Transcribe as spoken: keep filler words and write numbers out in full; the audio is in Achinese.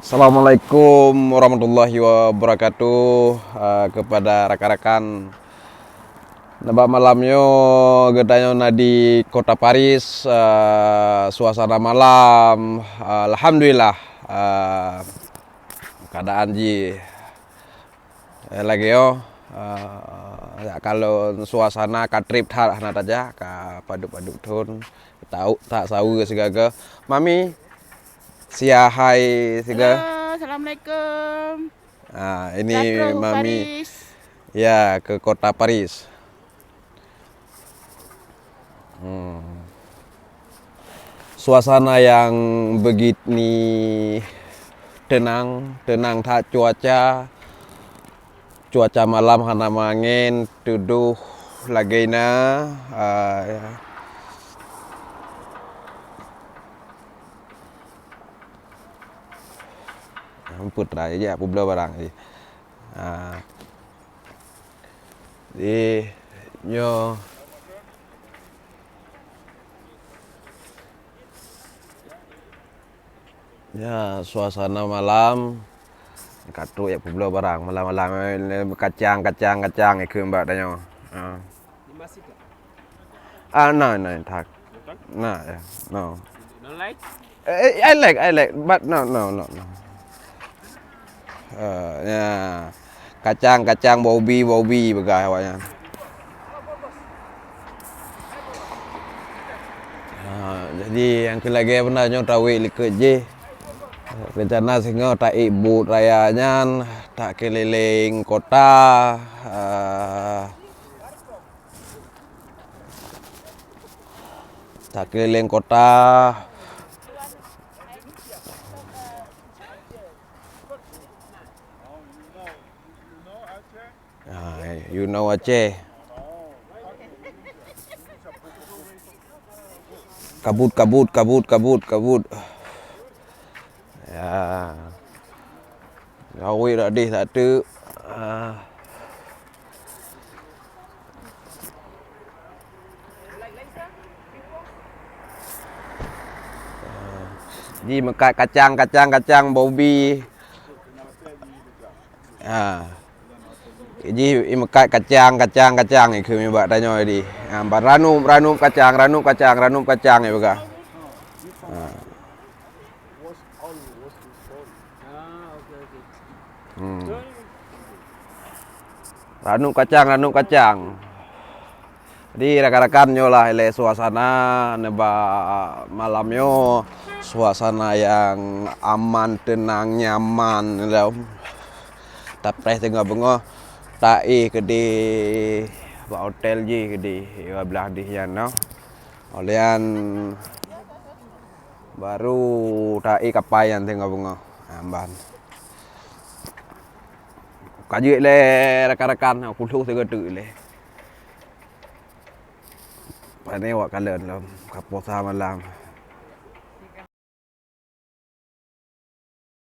Assalamualaikum warahmatullahi wabarakatuh. Ah, kepada rakan-rakan, nibak malam nyoe geutanyoe na di kota Paris. Ah, suasana malam, ah, alhamdulillah, ah, keadaan jih Eh, lagèe nyoe, eh, ya, kalau suasana ka trép that hana tajak, ka padub-padub thôn, tauk, tak saweue sigaga. Mami, say hi sigaga. Halo, assalamualaikum. Ah, ini Mami. Ya, ke kota Paris. Hmm. Suasana yang begini tenang, tenang that cuaca. Cuaca malam hana meuangén, tudoh lagèe na, ah, ampun, rai jak peubloe barang jih. Ah. Di nyoe, ya, suasana malam ka trok jak peubloe barang malam-malam, eh, kacang, kacang, kacang, ikheun bak tanyoe. Ah. Ah, no, no, tak. Bukan? No, yeah, no. You don't like? Eh, I like, I like, but no, no, no, no. Eh, ya. Kacang, kacang, bau bi, bau bi, peugah awaknyan. Ha, jadi nyang keu lagèe beuna nyoe tawét likot jih. Rencana singoh taék bot raya nyan, takeulileng kota, eh, takeulileng kota. Ah, you know Aceh. Kabut, kabut, kabut, kabut, kabut. Ya. Gawé dak deh tak teuk. Ah. Jimeukat kacang, kacang, kacang, bau bi. Ha. Jimeukat kacang, kacang, kacang, ikheun bak tanyoe di. Ha, bak ranup, ranup kacang, ranup kacang, ranup kacang, ipeugah. Ha. Hmm. Ranup kacang, ranup kacang. Jadi rakan-rakan, nyoe lah ilèe suasana nibak malam nyoe, suasana nyang aman, teunang, nyaman lom. Tapreh teungoh beungoh, taéh keudéh bak hotel jih keudéh, bak blah dih nyan noh. Olehan Baru taék kapai nyan teungoh beungoh. Ha, ban. Ka jeuet lé rakan-rakan, puluh sigoe teuk lé. Pane awak kalon lom, ka puasa malam.